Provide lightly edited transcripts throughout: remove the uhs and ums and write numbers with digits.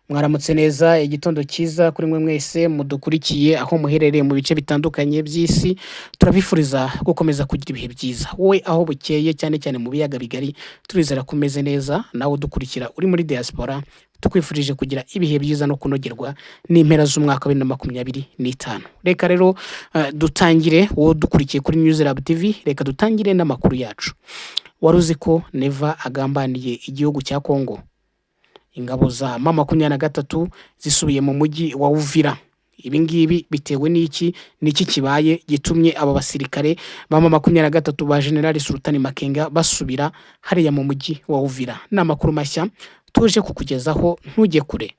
Mwaramutse neza, igitondo cyiza kuri mwe mwese mudukurikiye aho muherereye mu bice bitandukanye by'isi. Turabifuriza gukomeza kugira ibihe byiza. Wowe aho bukeye, cyane cyane mu biyaga bigari, turizera ko umeze neza. Nawe udukurikira uri muri diaspora, tukwifurije kugira ibihe byiza no kunogerwa n'impera z'umwaka wa 2025. Reka rero dutangire. Wowe udukurikiye kuri News Lab TV, reka dutangire n'amakuru yacu. Wari uzi ko Neva agambaniye igihugu cya Kongo? Ingabo za M23 zisubiye mu mujyi wa Uvira. Ibi ngibi bitewe n'iki? Niki kibaye gitumye aba basirikare ba M23 ba General Sultani Makenga basubira hariya mu mujyi wa Uvira? Ni amakuru mashya tuje kukugezaho, ntujye kure.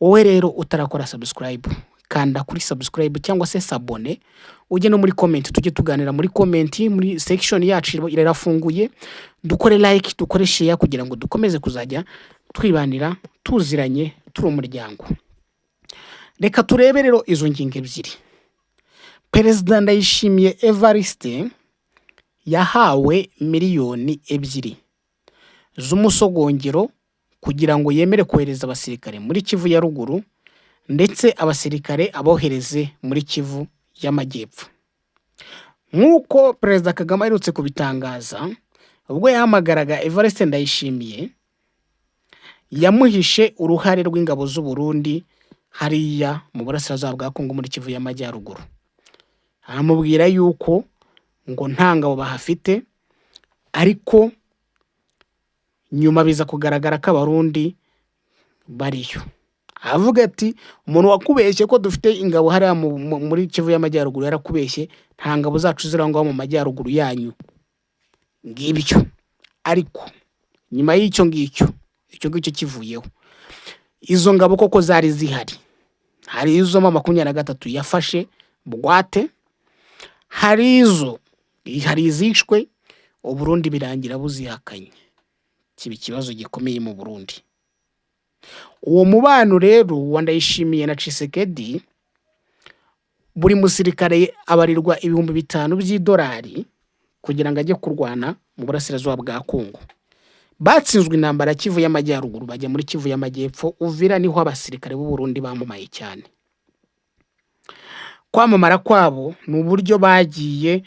Wowe rero utarakora subscribe, kanda kuri subscribe cyangwa se s'abonner, ujye no muri comment, tujye tuganira muri comment, muri section yacu irafunguye. Dukore like, dukore share kugira ngo dukomeze kuzajya twibanira tuziranye, turi umuryango. Reka turebe rero izo ngingo ebyiri. Perezida Ndayishimiye Evariste yahawe 2 miliyoni z'umusogongero kugira ngo yemere kohereza abasirikare muri Kivu ya Ruguru, ndetse abasirikare abohereze muri Kivu y'Amajyepfo. Nk'uko Perezida Kagame aherutse kubitangaza, ubwo yahamagaraga Evariste Ndayishimiye, yamuhishe uruhare rw'ingabo z'u Burundi hariya mu burasirazuba bwa Kongo, muri Kivu y'Amajyaruguru. Aramubwira yuko ngo nta ngabo bahafite, ariko nyuma biza kugaragara ko Abarundi bariyo. Aravuga ati: "Umuntu wakubeshye ko dufite ingabo hariya muri Kivu y'Amajyaruguru yarakubeshye, nta ngabo zacu ziri aho ngaho mu majyaruguru yanyu." Ngibyo. Ariko nyuma y'icyo ngicyo, icyo ngicyo kivuyeho, izo ngabo koko zari zihari. Hari izo M23 yafashe bugwate, hari izishwe Uburundi birangira buzihakanye, kiba ikibazo gikomeye mu Burundi. Uwo mubano rero wa Ndayishimiye na Tshisekedi, buri musirikare abarirwa 5000 by'idolari kugira ngo ajye kurwana mu burasirazuba bwa Kongo. Batsinzwe intambara ya Kivu y'Amajyaruguru, bajya muri Kivu y'Amajyepfo. Uvira niho abasirikare b'u Burundi bamamaye cyane. Kwamamara kwabo ni uburyo bagiye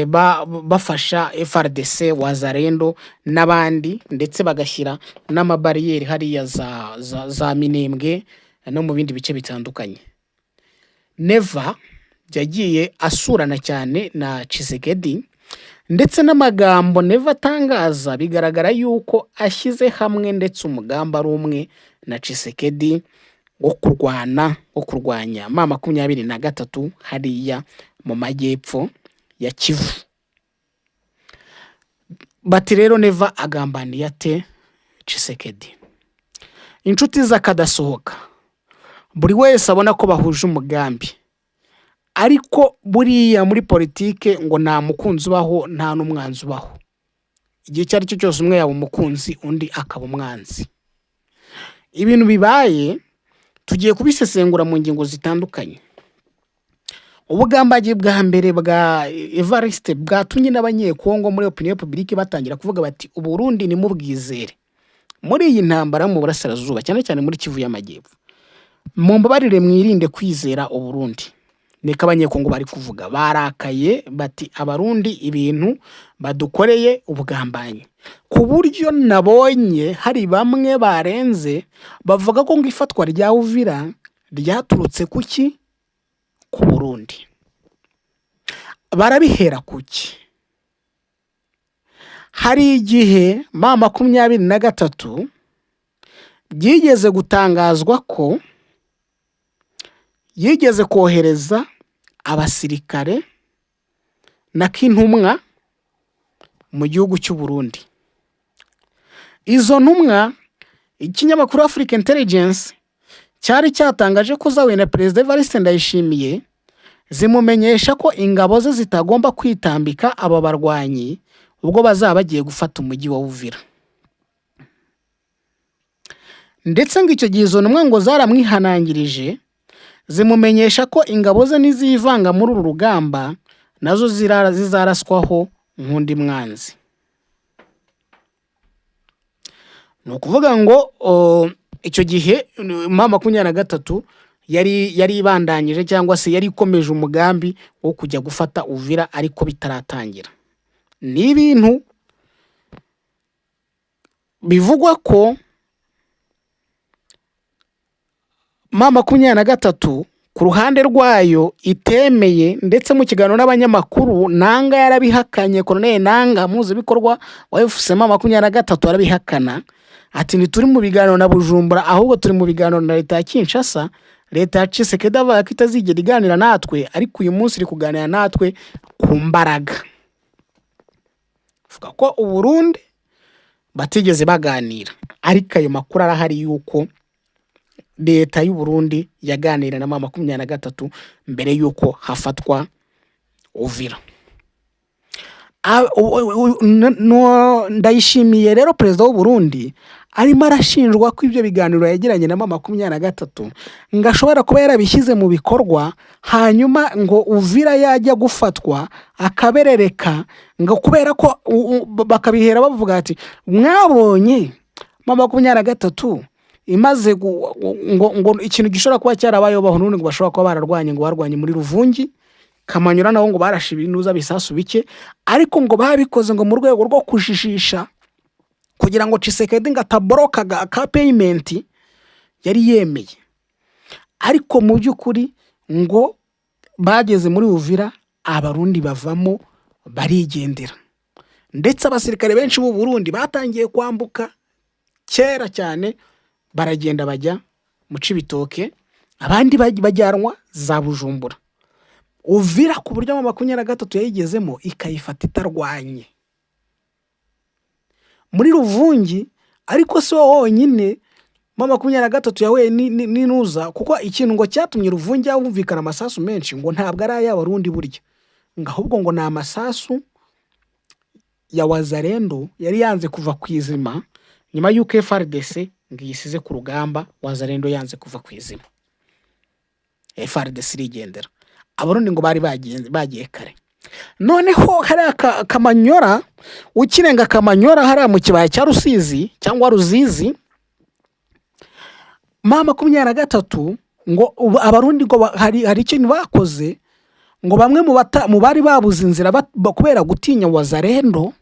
bafasha FARDC, Wazalendo n'abandi, ndetse bagashyira n'amabariyeri hariya za Minembwe no mu bindi bice bitandukanye. Neva yagiye asurana cyane na Tshisekedi, ndetse n'amagambo Neva atangaza bigaragara yuko ashyize hamwe, ndetse umugambi ari umwe na Tshisekedi wo kurwana, wo kurwanya M23 hariya mu majyepfo ya Kivu. Bati rero Neva agambaniye ate Tshisekedi? Inshuti z'akadasohoka, buri wese abona ko bahuje umugambi, ariko buriya muri politike ngo nta mukunzi ubaho, nta n'umwanzi ubaho. Igihe icyo ari cyo cyose umwe yaba umukunzi, undi akaba umwanzi. Ibintu bibaye tugiye kubisesengura mu ngingo zitandukanye. Ubugambanyi bwa mbere bwa Evariste bwatumye n'Abanyekongo muri opinion publique batangira kuvuga bati: "Uburundi nimubwizere muri iyi ntambara mu burasirazuba, cyane cyane muri Kivu y'Amajyepfo. Mumbabarire mwirinde kwizera Uburundi." Niko Abanyekongo bari kuvuga barakaye, bati: "Abarundi ibintu badukoreye ubugambanyi." Ku buryo nabonye hari bamwe barenze bavuga ko ngo ifatwa rya Uvira ryaturutse kuki? Ku Burundi. Barabihera kuki? Hari igihe M23 byigeze gutangazwa ko yigeze kohereza abasirikare na k'intumwa mu gihugu cy'u Burundi. Izo ntumwa, ikinyamakuru Africa Intelligence cyari cyatangaje ko zahuye na Perezida Evariste Ndayishimiye, zimumenyesha ko ingabo ze zitagomba kwitambika aba barwanyi ubwo bazaba bagiye gufata umujyi wa Uvira. Ndetse ngo icyo gihe izo ntumwa ngo zaramwihanangirije, zimumenyesha ko ingabo ze nizivanga muri uru rugamba nazo zizaraswaho nk'undi mwanzi. Ni ukuvuga ngo Icyo gihe M23 yari ibandanyije cyangwa se yari ikomeje umugambi wo kujya gufata Uvira, ariko bitaratangira. Ni ibintu bivugwa ko M23 ku ruhande rwayo itemeye, ndetse mu kiganiro n'abanyamakuru Nanga yarabihakanye. Colonel Nanga, muhuzabikorwa wa AFC M23, arabihakana ati: "Ntituri mu biganiro na Bujumbura, ahubwo turi mu biganiro na leta ya Kinshasa. Leta ya Tshisekedi avuga ko itazigera iganira natwe, ariko uyu munsi iri kuganira natwe ku mbaraga." Avuga ko Uburundi batigeze baganira, ariko ayo makuru arahari yuko leta y'u Burundi yaganira na M23 mbere y'uko hafatwa Uvira. Ndayishimiye rero, perezida w'u Burundi, arimo arashinjwa ko ibyo biganiro yagiranye na M23 ngo ashobora kuba yarabishyize mu bikorwa, hanyuma ngo Uvira yajya gufatwa akaberereka, ngo kubera ko bakabihera bavuga ati: "Mwabonye M23 imaze ngo ikintu gishobora kuba cyarabayeho n'ubundi ngo bashobora kuba bararwanye, ngo barwanye muri Ruvungi, Kamanyura, naho ngo barashe ibinuza bisasu bike, ariko ngo babikoze ngo mu rwego rwo kujijisha kugira ngo Tshisekedi ngo ataboroka ka payment yari yemeye." Ariko mu by'ukuri ngo bageze muri Uvira, Abarundi bavamo barigendera, ndetse abasirikare benshi b'u Burundi batangiye kwambuka kera cyane, baragenda bajya mu Cibitoke, abandi bajyanwa za Bujumbura. Uvira ku buryo M23 yayigezemo ikayifata itarwanye muri Ruvungi. Ariko si wo wonyine M23 yahuye n'inuza, kuko ikintu ngo cyatumye Ruvungi humvikana amasasu menshi ngo ntabwo ari ay'Abarundi burya, ngo ahubwo ngo ni amasasu ya Wazalendo yari yanze kuva ku izima nyuma y'uko FARDC ngo iyisize ku rugamba. Wazalendo yanze kuva ku izima, FARDC irigendera, Abarundi ngo bari bagiye kare. Noneho hariya Kamanyora, ukirenga Kamanyora hariya mu kibaya cya Rusizi cyangwa Ruzizi, M23 ngo ubu Abarundi ngo hari ikintu bakoze, ngo bamwe mu bari babuze inzira kubera gutinya Wazalendo,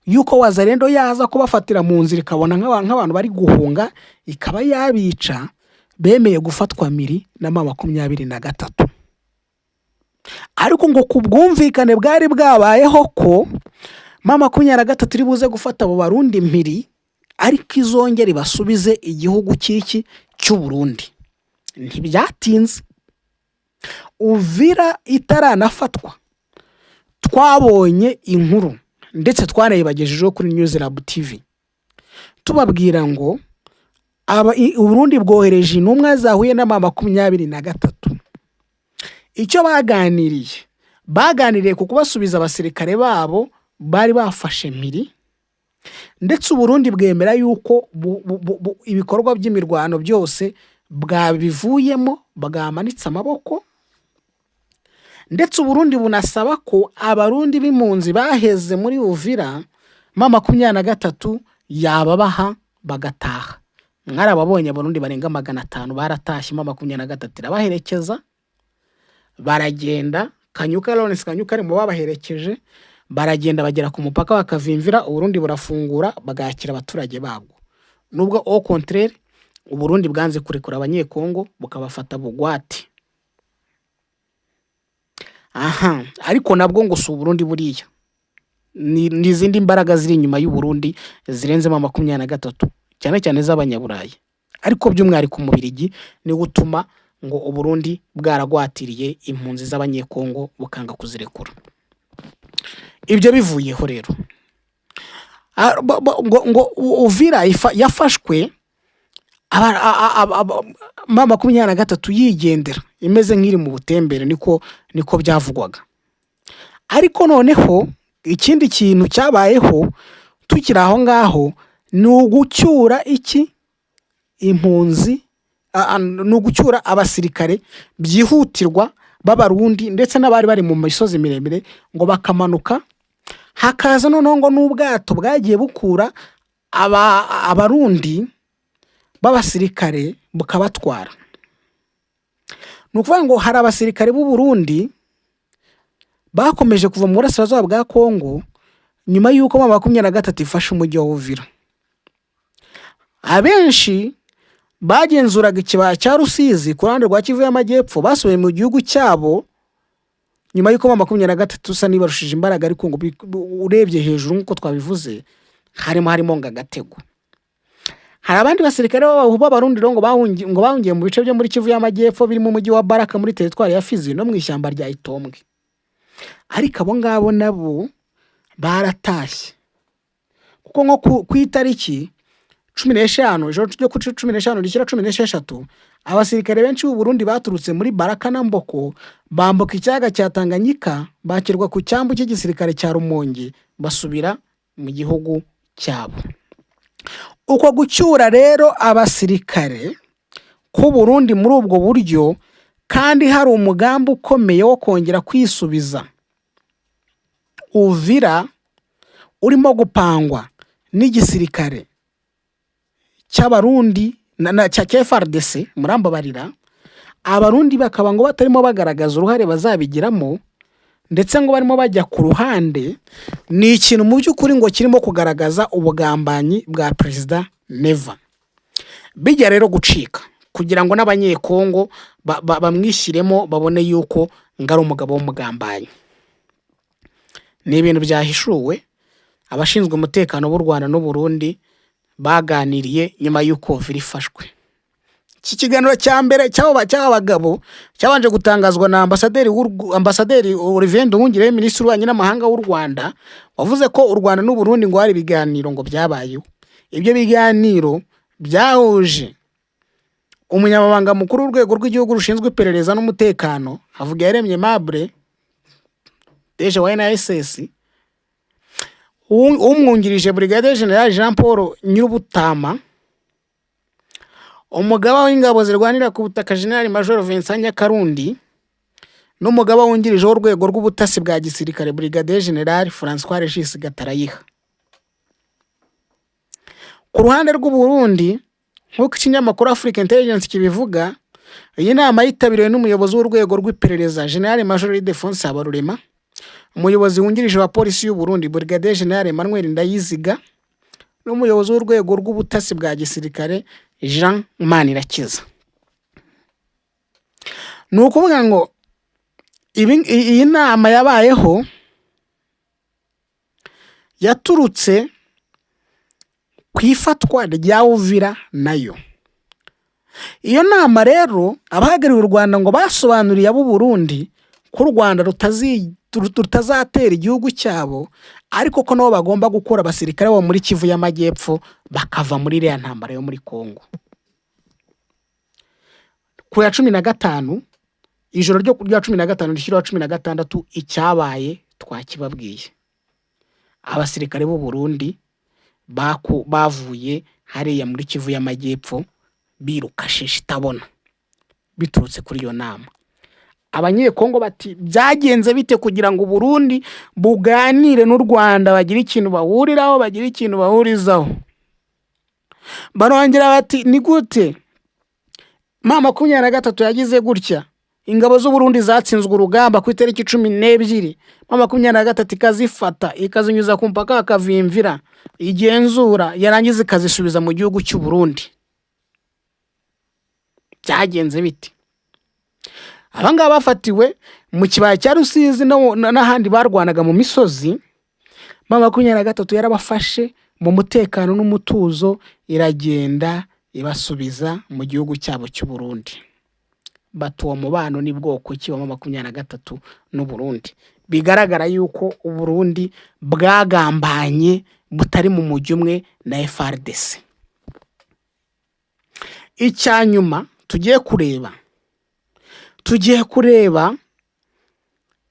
yuko Wazalendo yaza kubafatira mu nzira ikabona nk'abantu bari guhunga ikaba yabica, bemeye gufatwa miri na M23. Ariko ngo ku bwumvikane bwari bwabayeho ko M23 iri buze gufata abo Barundi mpiri, ariko izongera ibasubize igihugu cy'iki cy'u Burundi. Ntibyatinze, Uvira itaranafatwa twabonye inkuru, ndetse twanayibagejejeho kuri News Lab TV, tubabwira ngo Uburundi bwohereje intumwa zahuye na M23. Icyo baganiriye, baganiriye ku kubasubiza abasirikare babo bari bafashe mpiri, ndetse Uburundi bwemera yuko ibikorwa by'imirwano byose bwabivuyemo, bwamanitse amaboko. Ndetse Uburundi bunasaba ko Abarundi b'impunzi baheze muri Uvira, M23 yababaha bagataha. Mwarababonye, Abarundi barenga 500 baratashye, M23 irabaherekeza baragenda. Kanyuka, Lawrence Kanyuka, ari mu babaherekeje, baragenda bagera ku mupaka bakavimvira. Uburundi burafungura bagakira abaturage babwo, nubwo au contraire Uburundi bwanze kurekura Abanyekongo bukabafata bugwate. Aha ariko nabwo ngo si Uburundi buriya, ni izindi mbaraga ziri inyuma y'Uburundi zirenzemo 23, cyane cyane z'Abanyaburayi, ariko by'umwihariko Umubirigi niwe utuma ngo Uburundi bwaragwatiriye impunzi z'Abanyekongo bukanga kuzirekura. Ibyo bivuyeho rero, ngo Uvira yafashwe M23 yigendera imeze nk'iri mu butembere, niko byavugwaga. Ariko noneho ikindi kintu cyabayeho tukiri aho ngaho ni ugucyura iki impunzi, ni ugucyura abasirikare byihutirwa b'Abarundi ndetse n'abari bari mu misozi miremire, ngo bakamanuka, hakaza noneho ngo n'ubwato bwagiye bukura Abarundi b'abasirikare bukabatwara. Ni ukuvuga ngo hari abasirikare b'u Burundi bakomeje kuva mu burasirazuba bwa Kongo nyuma y'uko M23 ifashe umujyi wa Uvira. Abenshi bagenzuraga ikibaya cya Rusizi ku ruhande rwa Kivu y'Amajyepfo basubiye mu gihugu cyabo nyuma y'uko M23 isa n'ibarushije imbaraga, ariko ngo urebye hejuru nk'uko twabivuze harimo ngo agatego. Hari abandi basirikare b'Abarundi rero ngo bahungiye mu bice byo muri Kivu y'Amajyepfo birimo umujyi wa Baraka muri teritwari ya Fizi no mu ishyamba rya Itombwe. Ariko abo ngabo nabo baratashye, kuko nko ku itariki 15, ijoro ryo kuri 15 rishyira 16, abasirikare benshi b'u Burundi baturutse muri Baraka na Mboko bambuka ikiyaga cya Tanganyika, bakirwa ku cyambu cy'igisirikare cya Rumonge, basubira mu gihugu cyabo. Uko gucyura rero abasirikare k'u Burundi muri ubwo buryo, kandi hari umugambi ukomeye wo kongera kwisubiza Uvira urimo gupangwa n'igisirikare cy'Abarundi na cya FARDC, murambabarira, Abarundi bakaba ngo batarimo bagaragaza uruhare bazabigiramo, ndetse ngo barimo bajya ku ruhande, ni ikintu mu by'ukuri ngo kirimo kugaragaza ubugambanyi bwa Perezida Neva. Bijya rero gucika kugira ngo n'Abanyekongo bamwishyiremo babone yuko ngo ari umugabo w'umugambanyi. Ni ibintu byahishuwe abashinzwe umutekano b'u Rwanda n'u Burundi baganiriye nyuma y'uko Uvira ifashwe. Iki kiganiro cya mbere cy'aba bagabo cyabanje gutangazwa na ambasaderi Olivier Nduhungirehe, minisitiri w'ububanyi n'amahanga w'u Rwanda, wavuze ko u Rwanda n'u Burundi ngo hari ibiganiro ngo byabayeho. Ibyo biganiro byahuje umunyamabanga mukuru w'urwego rw'igihugu rushinzwe iperereza n'umutekano, Havugiyaremye Aimable, DG wa NISS, umwungirije Brigadier General Jean Paul Nyirubutama, umugaba w'ingabo zirwanira ku butaka General Major Vincent Nyakarundi, n'umugaba wungirije w'urwego rw'ubutasi bwa gisirikare Brigadier General François Regis Gatarayiha. Ku ruhande rw'u Burundi, nk'uko ikinyamakuru Africa Intelligence kibivuga, iyi nama yitabiriwe n'umuyobozi w'urwego rw'iperereza General Major Ildephonse Habarurema, umuyobozi wungirije wa polisi y'u Burundi Brigadier General Emmanuel Ndayiziga, n'umuyobozi w'urwego rw'ubutasi bwa gisirikare Jean Manirakiza. Ni ukuvuga ngo iyi nama yabayeho yaturutse ku ifatwa rya Uvira nayo. Iyo nama rero, abahagarariye u Rwanda ngo basobanuriye ab'u Burundi ko u Rwanda rutazatera igihugu cyabo, ariko ko nabo bagomba gukura abasirikare babo muri Kivu y'Amajyepfo bakava muri iriya ntambara yo muri Kongo. Ku ya 15, ijoro ryo ku ya 15 rishyira 16, icyabaye twakibabwiye. Abasirikare b'u Burundi bavuye hariya muri Kivu y'Amajyepfo biruka shishi itabona, biturutse kuri iyo nama. Abanyekongo bati byagenze bite kugira ngo Burundi buganire n'u Rwanda, bagire ikintu bahuriraho, bagire ikintu bahurizaho? Barongera bati ni gute M23 yagize gutya, ingabo z'u Burundi zatsinzwe urugamba ku itariki 12, M23 ikazifata ikazinyuza ku mupaka wa Kavimvira igenzura, yarangiza ikazisubiza mu gihugu cy'u Burundi? Byagenze bite? Aba ngaba bafatiwe mu kibaya cya Rusizi n'ahandi barwanaga mu misozi. M23 yarabafashe mu mutekano n'umutuzo, iragenda ibasubiza mu gihugu cyabo cy'u Burundi. Bati uwo mubano ni bwoko ki wa M23 n'u Burundi? Bigaragara yuko u Burundi bwagambanye, butari mu mujyi umwe na FARDC. Icya nyuma tugiye kureba,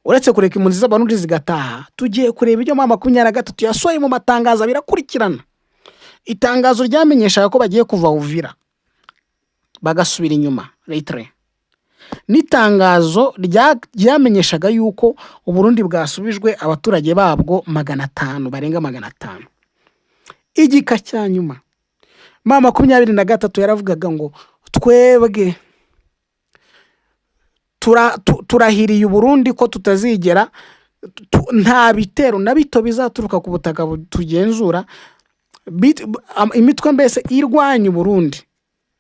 uretse kureka impunzi z'Abarundi zigataha, tugiye kureba ibyo M23 yasohoye mu matangazo birakurikirana. Itangazo ryamenyeshaga ko bagiye kuva Uvira bagasubira inyuma retrait, n'itangazo ryamenyeshaga yuko Uburundi bwasubijwe abaturage babwo 500, barenga 500. Igika cya nyuma, M23 yaravugaga ngo twebwe turahiriye Uburundi ko tutazigera nta bitero na bito bizaturuka ku butaka tugenzura. Imitwe mbese irwanya Uburundi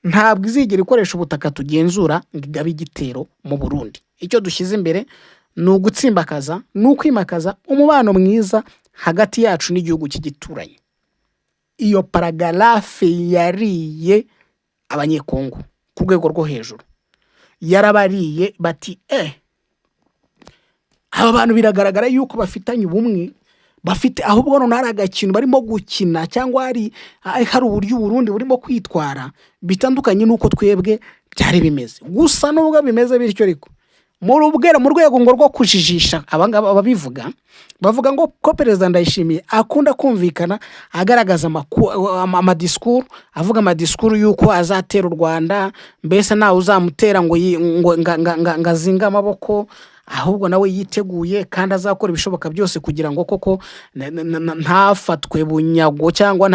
ntabwo izigera ikoresha ubutaka tugenzura ngo igabe igitero mu Burundi. Icyo dushyize imbere ni ugutsimbakaza, ni ukwimakaza umubano mwiza hagati yacu n'igihugu cy'igituranyi. Iyo paragraphe yariye Abanyekongo ku rwego rwo hejuru, yarabariye. Bati: "Aba bantu biragaragara yuko bafitanye ubumwe, bafite ahubwo noneho hari agakino barimo gukina, cyangwa hari uburyo Uburundi burimo kwitwara bitandukanye n'uko twebwe byari bimeze." Gusa nubwo bimeze bityo ariko mu rwego ngo rwo kujijisha, abangaba ababivuga bavuga ngo ko Perezida Ndayishimiye akunda kumvikana agaragaza amadisikuru, avuga amadisikuru y'uko azatera u Rwanda, mbese ntawe uzamutera ngo azinge amaboko, ahubwo nawe yiteguye kandi azakora ibishoboka byose kugira ngo koko ntafatwe bunyago cyangwa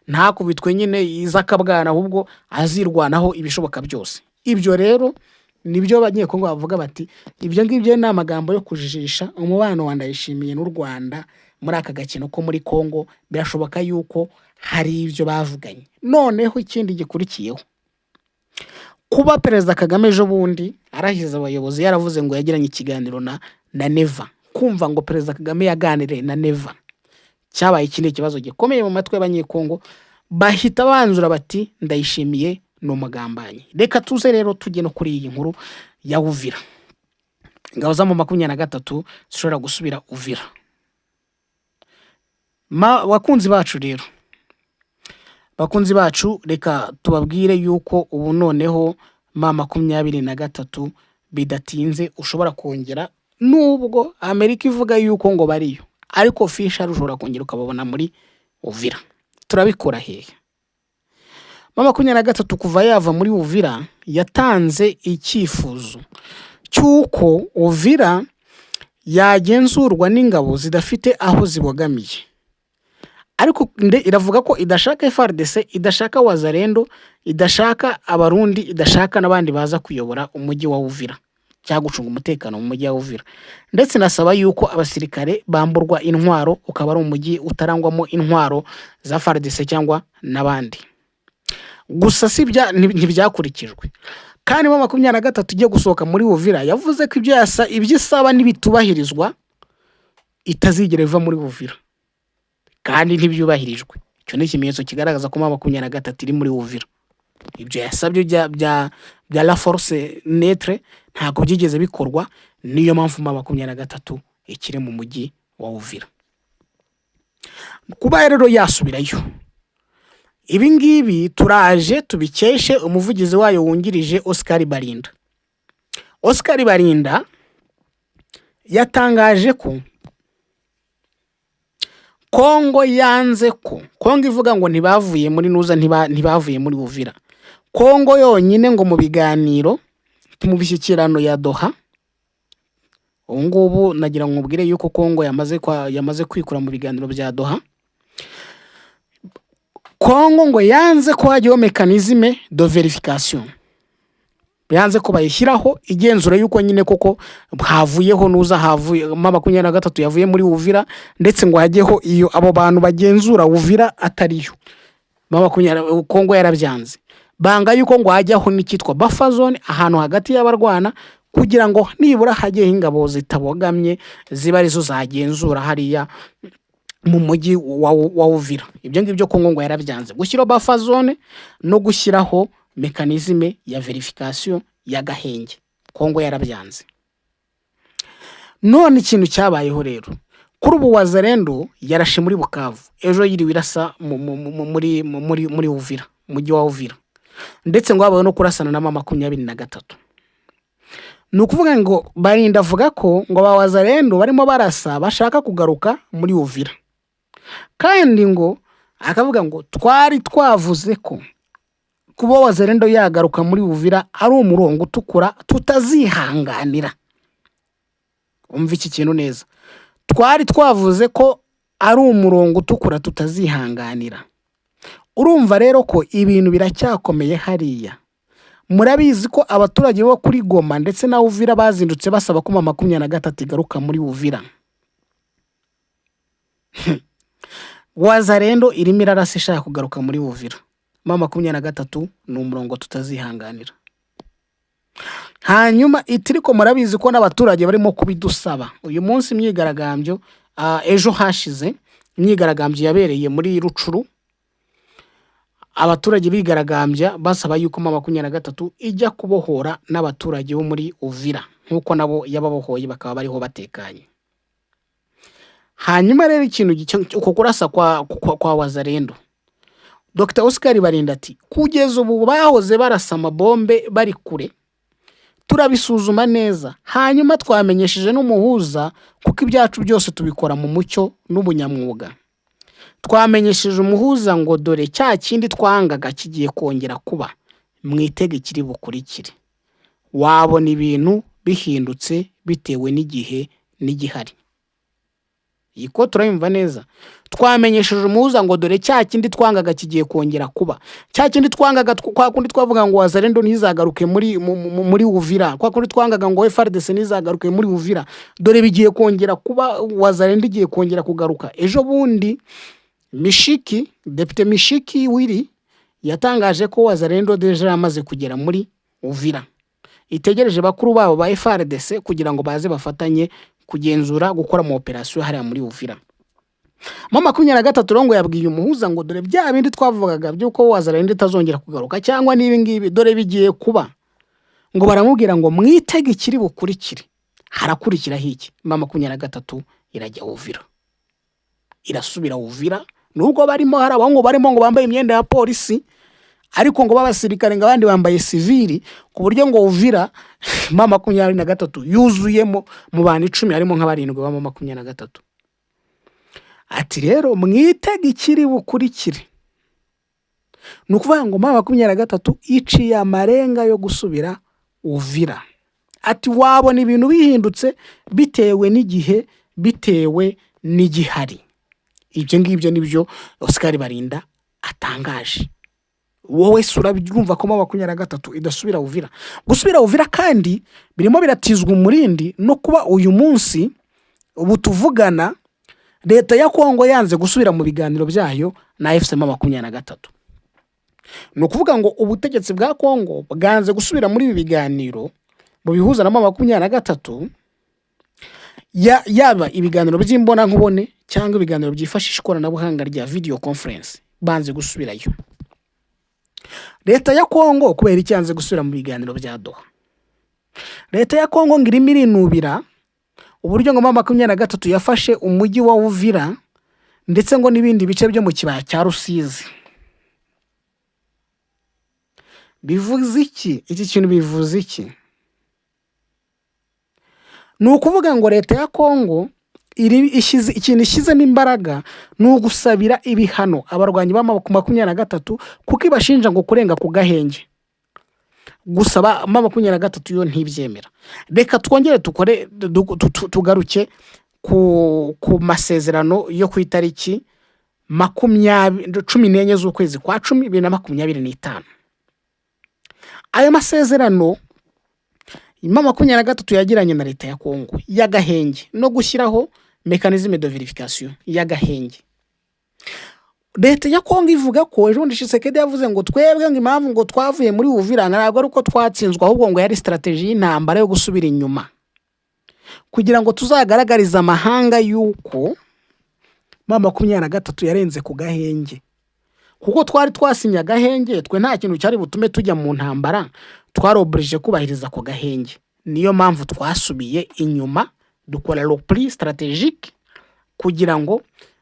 ntakubitwe nyine iz'akabwana, ahubwo azirwanaho ibishoboka byose. Ibyo rero nibyo Abanyekongo bavuga bati: "Ibyo ngibyo ni amagambo yo kujijisha. Umubano wa Ndayishimiye n'u Rwanda muri aka gakino ko muri Kongo, birashoboka yuko hari ibyo bavuganye." Noneho ikindi gikurikiyeho, kuba Perezida Kagame ejo bundi arahiza abayobozi yaravuze ngo yagiranye ikiganiro na Neva, kumva ngo Perezida Kagame yaganiriye na Neva cyabaye ikindi kibazo gikomeye mu matwi y'Abanyekongo. Bahita banzura bati: "Ndayishimiye ni umugambanyi." Reka tuze rero tujye no kuri iyi nkuru ya Uvira, ingabo za M23 zishobora gusubira Uvira. Bakunzi bacu rero, bakunzi bacu, reka tubabwire yuko ubu noneho M23 bidatinze ushobora kongera, nubwo Amerika ivuga yuko ngo bariyo, ariko official ushobora kongera ukababona muri Uvira. Turabikura hehe? M23 kuva yava muri Uvira yatanze icyifuzo cy'uko Uvira yagenzurwa n'ingabo zidafite aho zibogamiye, ariko iravuga ko idashaka FARDC, idashaka Wazalendo, idashaka Abarundi, idashaka n'abandi baza kuyobora umujyi wa Uvira cyangwa gucunga umutekano mu mujyi wa Uvira. Ndetse inasaba yuko abasirikare bamburwa intwaro, ukaba ari umujyi utarangwamo intwaro za FARDC cyangwa n'abandi. Gusa si ntibyakurikijwe. Kandi M23 igiye gusohoka muri Uvira yavuze ko ibyo isaba nibitubahirizwa itazigera iva muri Uvira, kandi ntibyubahirijwe. Icyo ni ikimenyetso kigaragaza ko M23 iri muri Uvira. Ibyo yasabye bya la force neutre ntabwo byigeze bikorwa, niyo mpamvu M23 ikiri mu mujyi wa Uvira. Kuba rero yasubirayo, ibi ngibi turaje tubikeshe umuvugizi wayo wungirije Oscar Barinda. Oscar Barinda yatangaje ko Kongo yanze ko Kongo ivuga ngo ntibavuye muri nuza, ntibavuye muri Uvira. Kongo yonyine ngo mu biganiro, mu bishyikirano ya Doha, ubu ngubu nagira ngo nkubwire yuko Kongo yamaze kwikura mu biganiro bya Doha. Kongo ngo yanze ko hajyaho mécanisme de vérification, yanze ko bayishyiraho igenzura yuko nyine koko havuyeho nuza, havuye M23 yavuye muri Uvira, ndetse ngo hajyeho iyo abo bantu bagenzura Uvira atariyo. M20 Kongo yarabyanze, banga yuko ngo hajyaho n'icyitwa buffer zone, ahantu hagati y'abarwana, kugira ngo nibura hajyeho ingabo zitabogamye ziba arizo zagenzura hariya mu mujyi wa Uvira. Ibyo ngibyo Kongo ngo yarabyanze, gushyiraho buffer zone no gushyiraho mécanisme ya vérification y'agahenge, Kongo yarabyanze. None ikintu cyabayeho rero, kuri ubu Wazalendo yarashe muri Bukavu, ejo yiriwe irasa muri Uvira, umujyi wa Uvira, ndetse ngo habayeho no kurasana na M23. Ni ukuvuga ngo Barinda avuga ko ngo ba Wazalendo barimo barasa bashaka kugaruka muri Uvira, kandi ngo akavuga ngo twari twavuze ko kuba Wazalendo yagaruka muri Uvira ari umurongo utukura tutazihanganira. Umva iki kintu neza: twari twavuze ko ari umurongo utukura tutazihanganira. Urumva rero ko ibintu biracyakomeye hariya. Murabizi ko abaturage bo kuri Goma ndetse na Uvira bazindutse basaba ko M23 igaruka muri Uvira. Wazalendo irimo irarasa ishaka kugaruka muri Uvira. M23 ni umurongo tutazihanganira. Hanyuma itiriko murabizi ko n'abaturage barimo kubidusaba. Uyu munsi imyigaragambyo, ejo hashize imyigaragambyo yabereye muri Rutshuru, abaturage bigaragambya basaba yuko M23 ijya kubohora n'abaturage bo muri Uvira nk'uko nabo yababohoye bakaba bariho batekanye. Hanyuma rero ikintu uko kurasa kwa Wazalendo, Dr Oscar Barinda ati kugeza ubu bahoze barasa amabombe bari kure, turabisuzuma neza, hanyuma twamenyesheje n'umuhuza kuko ibyacu byose tubikora mu mucyo n'ubunyamwuga. Twamenyesheje umuhuza ngo dore cya kindi twangaga kigiye kongera kuba, mwitege ikiri bukurikire. Wabona ibintu bihindutse bitewe n'igihe n'igihari. Iyi ko turayumva neza. Twamenyesheje umuhuza ngo dore cya kindi twangaga kigiye kongera kuba. Cya kindi twangaga kwa kundi twavuga ngo Wazalendo ntizagaruke muri Uvira, kwa kundi twangaga ngo FARDC ntizagaruke muri Uvira, dore bigiye kongera kuba, Wazalendo igiye kongera kugaruka. Ejo bundi Mishiki, Depite Mishiki Wiri yatangaje ko Wazalendo déjà yamaze kugera muri Uvira, itegereje bakuru babo ba FARDC kugira ngo baze bafatanye kugenzura gukora mu operasiyo hariya muri Uvira. M23 rero ngo yabwiye umuhuza ngo dore bya bindi twavugaga by'uko Wazalendo itazongera kugaruka cyangwa n'ibi ngibi dore bigiye kuba. Ngo baramubwira ngo mwitege ikiri bukurikire. Harakurikiraho iki? M23 irajya Uvira, irasubira Uvira, nubwo barimo hari abahungu barimo ngo bambaye imyenda ya polisi, ariko ngo b'abasirikare, ngo abandi bambaye sivili, ku buryo ngo Uvira M23 yuzuyemo, mu bantu 10 harimo nka barindwi ba M23. Ati rero mwitege ikiri bukurikire. Ni ukuvuga ngo M23 iciye amarenga yo gusubira Uvira. Ati wabona ibintu bihindutse bitewe n'igihe, bitewe n'igihari. Ibyo ngibyo nibyo Oscar Barinda atangaje. Wowe se urabyumva ko M23 idasubira Uvira? Gusubira Uvira kandi birimo biratizwa umurindi no kuba uyu munsi ubu tuvugana leta ya Kongo yanze gusubira mu biganiro byayo na AFC M23. Ni ukuvuga ngo ubutegetsi bwa Kongo bwanze gusubira muri ibi biganiro bubihuza na M23, yaba ibiganiro by'imbonankubone cyangwa ibiganiro byifashisha ikoranabuhanga rya video conference, banze gusubirayo. Leta ya Kongo kubera iki yanze gusubira mu biganiro bya Doha? Leta ya Kongo ngo irimo irinubira uburyo ngo M23 yafashe umujyi wa Uvira ndetse ngo n'ibindi bice byo mu kibaya cya Rusizi. Bivuze iki? Iki kintu bivuze iki? Ni ukuvuga ngo leta ya Kongo ikintu ishyizemo imbaraga ni ugusabira ibihano abarwanyi ba M23 kuko ibashinja ngo kurenga ku gahenge. Gusa ba M23 yo ntibyemera. Reka twongere tugaruke ku masezerano yo ku itariki 14 z'ukwezi kwa 10 2025. Ayo masezerano M23 yagiranye na leta ya Kongo y'agahenge no gushyiraho mécanisme de vérification y'agahenge. Leta ya Kongo ivuga ko ejo bundi Tshisekedi yavuze ngo twebwe ngo impamvu ngo twavuye muri Uvira ntabwo ari uko twatsinzwe, ahubwo ngo yari stratégie y'intambara yo gusubira inyuma kugira ngo tuzagaragarize amahanga yuko M23 yarenze ku gahenge, kuko twari twasinye agahenge, twe nta kintu cyari butume tujya mu ntambara, twaroburije kubahiriza ako gahenge. Niyo mpamvu twasubiye inyuma dukora repli stratégique kugira ngo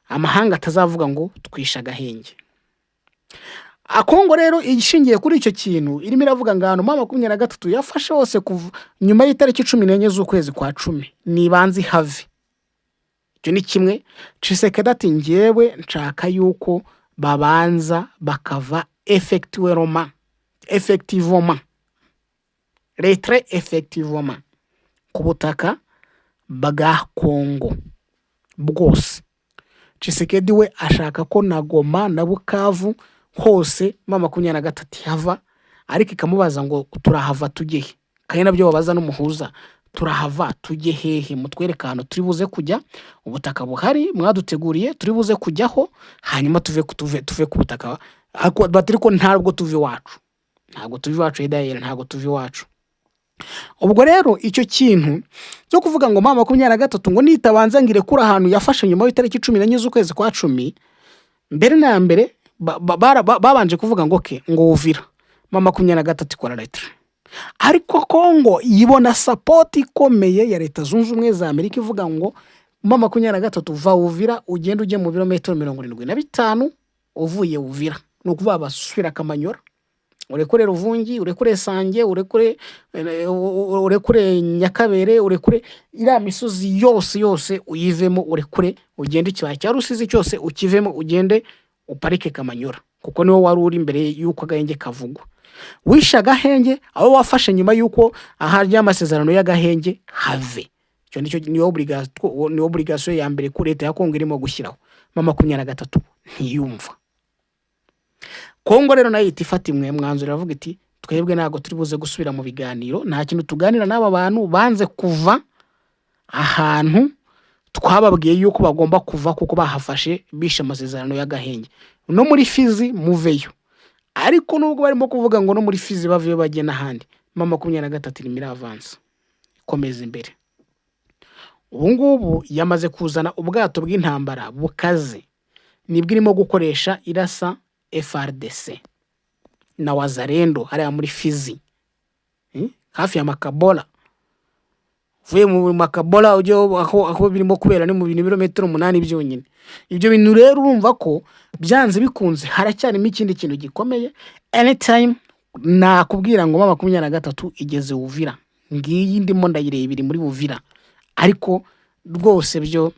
amahanga atazavuga ngo twishe agahenge. Kongo rero ishingiye kuri icyo kintu irimo iravuga ngo ahantu M23 yafashe hose kuva nyuma y'itariki 14 z'ukwezi kwa 10 nibanze ihave. Icyo ni kimwe. Tshisekedi ati njyewe nshaka yuko babanza bakava effectivement, retrait effectivement ku butaka bwa Kongo bwose. Tshisekedi we ashaka ko na Goma na Bukavu hose M23 ihava, ariko ikamubaza ngo turahava tujye he? Kandi nabyo babaza n'umuhuza: turahava tujye hehe? Mutwereke ahantu turi buze kujya, ubutaka buhari mwaduteguriye turi buze kujyaho, hanyuma tuve ku butaka. Ariko bati ariko ntabwo tuva iwacu, ntabwo tuva iwacu, Hidayeri, ntabwo tuva iwacu. Ubwo rero icyo kintu cyo kuvuga ngo M23 ngo nitabanza ngo irekure ahantu yafashe nyuma y'itariki 14 z'ukwezi kwa 10, mbere na mbere babanje kuvuga ngo ke ngo Uvira, M23 ikora retrait, ariko Kongo yibona support ikomeye ya Leta Zunze Ubumwe za Amerika ivuga ngo M23 va Uvira, ugende ujye mu birometero 75 uvuye Uvira, ni ukuvuga basubira Kamanyora, urekure Ruvungi, urekure Sange, urekure Nyakabere, urekure iriya misozi yose yose uyivemo, urekure ugende ikibaya cya Rusizi cyose ukivemo, ugende uparike Kamanyora, kuko niwo wari uri imbere y'uko agahenge kavugwa. Wishe agahenge, aho wafashe nyuma y'uko aharya amasezerano y'agahenge have. Icyo nicyo ni obligation ya mbere ko leta ya Kongo irimo gushyiraho. M23 ntiyumva. Kongo rero nayo ihita ifata imwe mwanzuro, iravuga iti twebwe ntabwo turi buze gusubira mu biganiro, nta kintu tuganira n'aba bantu banze kuva ahantu twababwiye yuko bagomba kuva, kuko bahafashe bishe amasezerano y'agahenge. No muri Fizi muveyo. Ariko nubwo barimo kuvuga ngo no muri Fizi baveyo bajye n'ahandi, M23 irimo iravansa, ikomeza imbere. Ubu ngubu yamaze kuzana ubwato bw'intambara bukaze, nibwo irimo gukoresha irasa FARDC na Wazalendo hariya muri Fizi, hafi ya Makabola. Uvuye mu Makabola ujya aho birimo kubera ni mu bintu ibirometero 8 byonyine. Ibyo bintu rero urumva ko byanze bikunze haracyarimo ikindi kintu gikomeye. Anytime nakubwira ngo M23 igeze Uvira, ngiyi ndimo ndayireba iri muri Uvira. Ariko rwose byo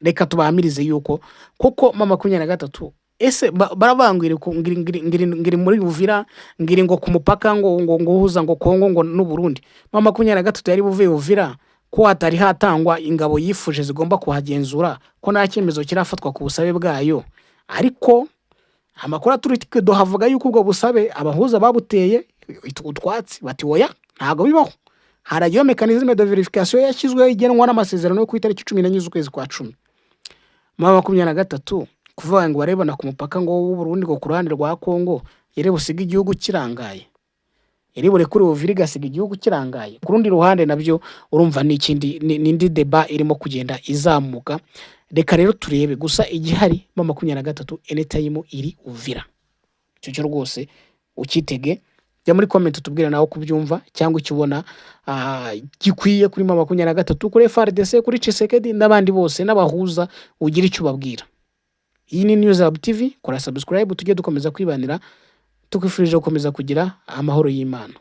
reka tubahamirize yuko kuko M23 ese baravuga ngo iri muri Uvira, ngiri ngo ku mupaka ngo uhuza ngo Kongo ngo n'u Burundi. M23 yari buvuye Uvira ko hatari hatangwa ingabo yifuje zigomba kuhagenzura, ko nta cyemezo kirafatwa ku busabe bwayo? Ariko amakuru aturuka duhavuga yuko ubwo busabe abahuza babuteye utwatsi, bati oya, ntabwo bibaho, haragiyeho mécanisme de vérification yashyizweho igenwa n'amasezerano yo ku itariki 14 z'ukwezi kwa 10. M23 kuvuga ngo barebana ku mupaka ngo w'u Burundi ngo ku ruhande rwa Kongo, yari busiga igihugu kirangaye, yari burekure Uvira igasiga igihugu kirangaye ku rundi ruhande, nabyo urumva ni ikindi, ni indi débat irimo kugenda izamuka. Reka rero turebe gusa igihari, M23 anytime iri Uvira, icyo cyo rwose ukitege. Jya muri comment utubwire nawe uko ubyumva cyangwa icyo ubona gikwiye kuri M23, kuri FARDC, kuri Tshisekedi n'abandi bose n'abahuza, ugira icyo ubabwira. Iyi ni News Hub TV, kora subscribe tujye dukomeza kwibanira. Tukwifurije gukomeza kugira amahoro y'Imana.